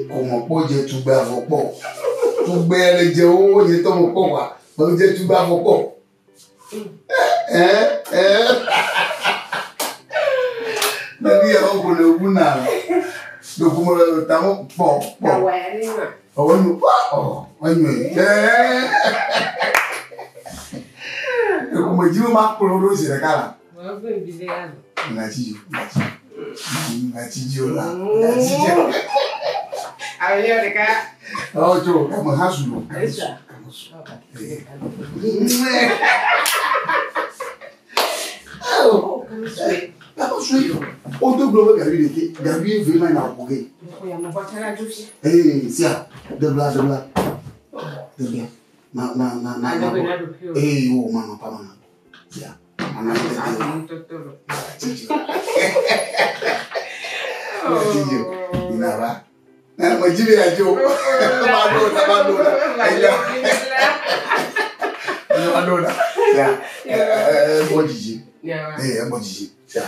Kɔmɔ kpɔ dze tugbe avɔ kpɔ. Tugbe le dze wo nye tɔ mo kpɔ wa. Me dze tugbe avɔ kpɔ. Eh eh. Nani ya wo ko le wu na. Doku mo le ta mo kpɔ kpɔ. Awɔ ya ne ma. Ɔwɔ nu kpɔ. Ɔ enyo. Eh. Doku mo dzi mo ma kplɔ ɖo zi ɖeka la. Mo gbe bi le ya. Ngatsi dzi ngatsi. Ngatsi dzi o la. Ngatsi dzi. Awɔ ya ɖeka. Ɔ tso kame hã su lo. Kame su. Esa. Kame su. Oh, kame sue. Kame su. O do gblɔ be gavi ɖeke gavi eve ma na ƒo ge. Mo ya mo va kala do fi. Ee sia debla debla debla na na na na na. Alo be na do fi o. Ee wo ma na pa ma na. Sia ma na tete. Alo toto lo. Ngatsi Inaba. Na ma jibe ya jo. Ma do na ma do na. Eya. Ma do na. Ya. Eh eh bo jiji. Ya. Eh bo jiji. Ya.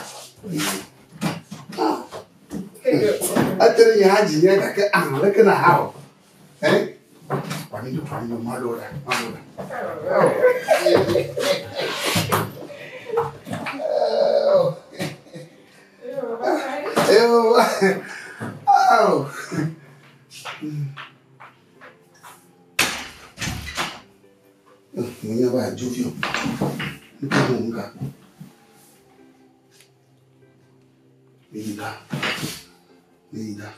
Atere nya haji nya gake ah leke na ha o. Eh? Kwani do kwani do ma do na. Ma do na. Oh. Ew. Oh. Mo nya ba jo fi o. Nka mo nka. Mida. Mida.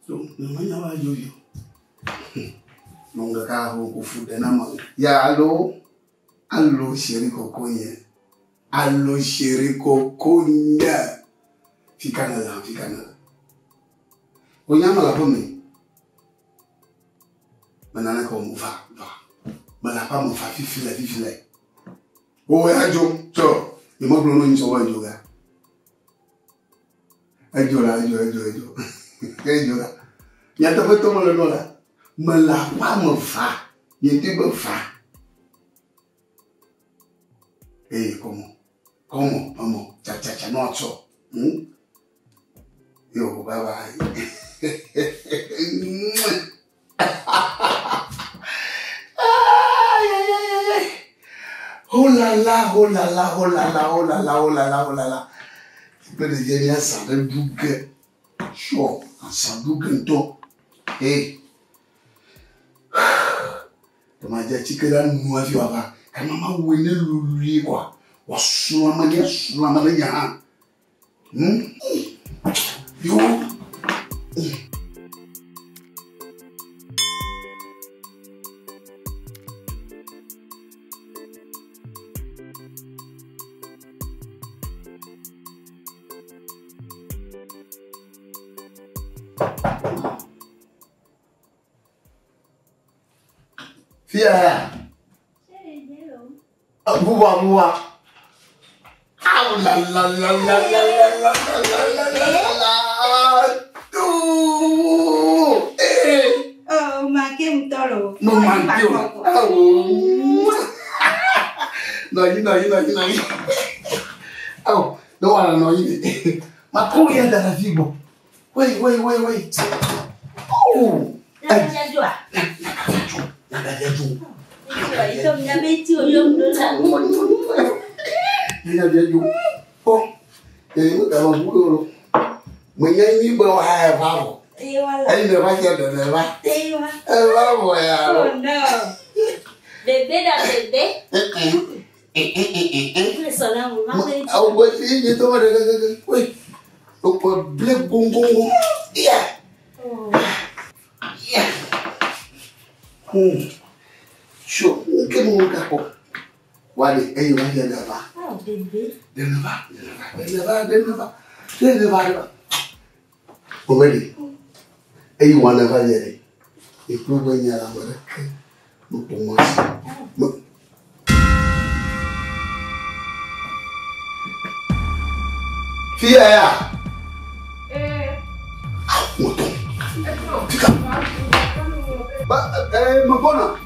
So, mo nya ba jo fi o. Nonga ka ho ko fu de na ma. Ya alo. Alo chéri koko yen. Alo chéri koko yen. Fikana la, fikana la. O nya ma la po me. Manana ko mo va, va. Ma la pa mo fa fifi la, fifi la. O ya jo, so. Ni mo blo no nso wa jo ga. Ejo la, ejo, ejo, ejo. Ejo la. Ya te fe to mo le no la. Me la pa mo va. Ni ti be va. Eh, como? Como? Vamos, cha cha cha no so. Yo, bye bye. Ay, ay, ay, ay, ay. Oh là là, oh là là, oh là là, oh là là, oh là là, oh là là. Pe de ye ya sa de duge. Sure, sa duge nto. Eh. Kama ja chike la nu afi wa ba. Kama ma we ne lulu kwa. Wa sunu ama ne sunu ama ne nya ha. Yo. Fia. Buwa buwa. Aw la la la la la la la la la la la la. Tu. Eh. Oh, ma ke mutolo. No man yo. Aw. No yi no yi no yi no yi. Aw, no wala no yi. Ma ko ya da la fibo. Wait wait wait wait. Oh. Na ya jo a. Na da ya ju. Ito mi na be ti o yo ndo la. Na da ya ju. Oh. Eh, ka ma bu lo. Mo nya ni bo ha va bo. E wala. Ai ne va ya de ne va. E wa. E va bo ya lo. Oh no. Bébé la bébé. Eh eh. Eh eh eh eh. Le sola mo ma be. Aw bo ti ni to ma de de de. We. O ko ble gongongo. Yeah. Oh. Yeah. Sure. Nke mo ka ko. Wale, eh wa ya da va. Oh bébé. De ne va, de ne va, de ne va, de ne va. De ne va. Omeri. Eyi wa ne va yere. Ikú gbe nyara mo re ke. Mo po mo si. Mo Fia ya. Moto. Fika. Ba eh ma bona.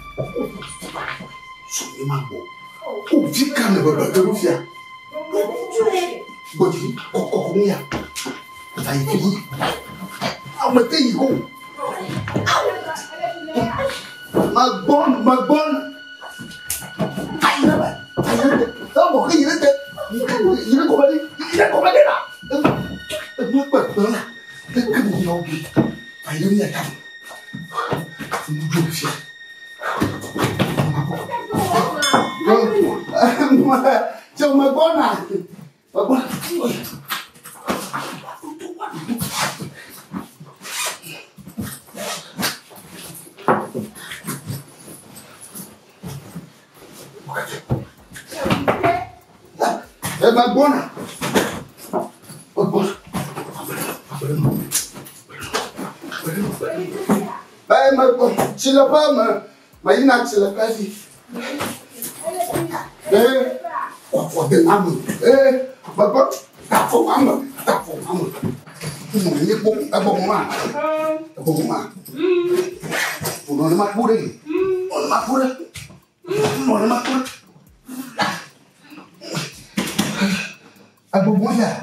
So ni ma bo. O fika me ba ba to fia. Bodi ko ko ko ya. Va yi fi. Ah ma te yi ko. Ma bon, ma bon. Ayi na ba. Ayi na. Ta mo ke yi na te. Yi na ko ba ni. Yi na ko ba ni la. Ma pa pa la. Ke ke mo yo bi. Ayi na ya ta. Mo jo fia. Tchau, ma bona. Ma bona. Eh, ma bona. Ma bona. Eh, ma bona. Tshila pa ma. Ma ina tshila pa fi. Eh, kwa kwa de mamu. Eh, ma bona. Ta fo mamu. Ta fo mamu. Mo ni bo abo ma. Abo ma. Mo no ma pure. Mo no ma pure. Mo no ma pure. Abo mo ya.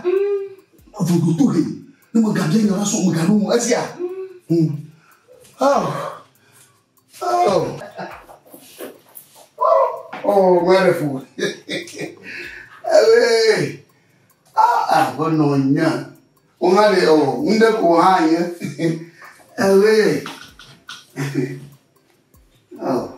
Vodo to he. Ni mo gabia nyora so mo garu mo asia. Oh. Oh. Oh, wonderful. Hey. Ah, ah, go no nya. O ha le o, nde ko ha nye. Hey. Oh.